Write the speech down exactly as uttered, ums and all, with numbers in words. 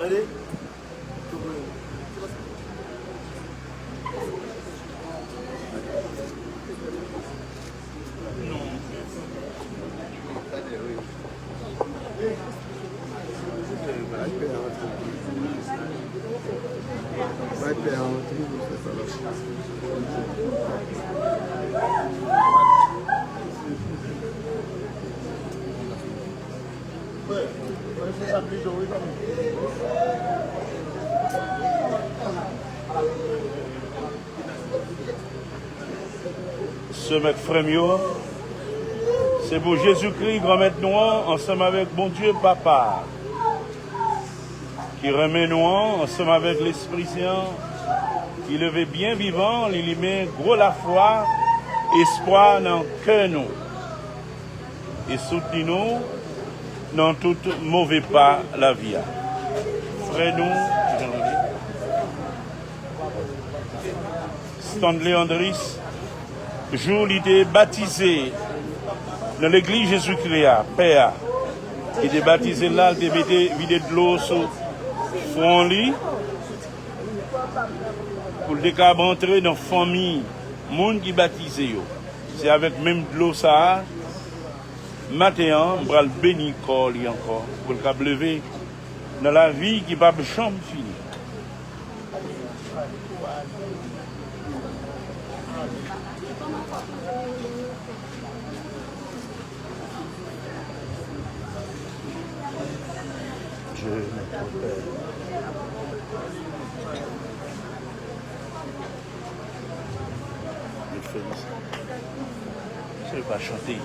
Tande. Sè m ak frè m yo, se pou Jezikri, Granmèt nou an, ansanm avèk Bondye Papa a, ki renmen nou an, ansanm avèk Lespri Sen an, ki leve byen vivan, li limen gwo lafwa, espwa nan kè nou, e soutni nou nan tout move pa lavi a. Frè nou, Stanley Andris, jou li te batize nan legliz Jezikri a, pè a, li te batize la, li te mete, vide dlo sou fwon li, pou l te kab antre nan fanmi moun ki batize yo. Se avèk menm dlo sa a, maten an, m pral beni kò li ankò, pou l kab leve nan lavi ki p ap janm fini. Dieu est notre Père. Yo fè nou sa. Se pa chante.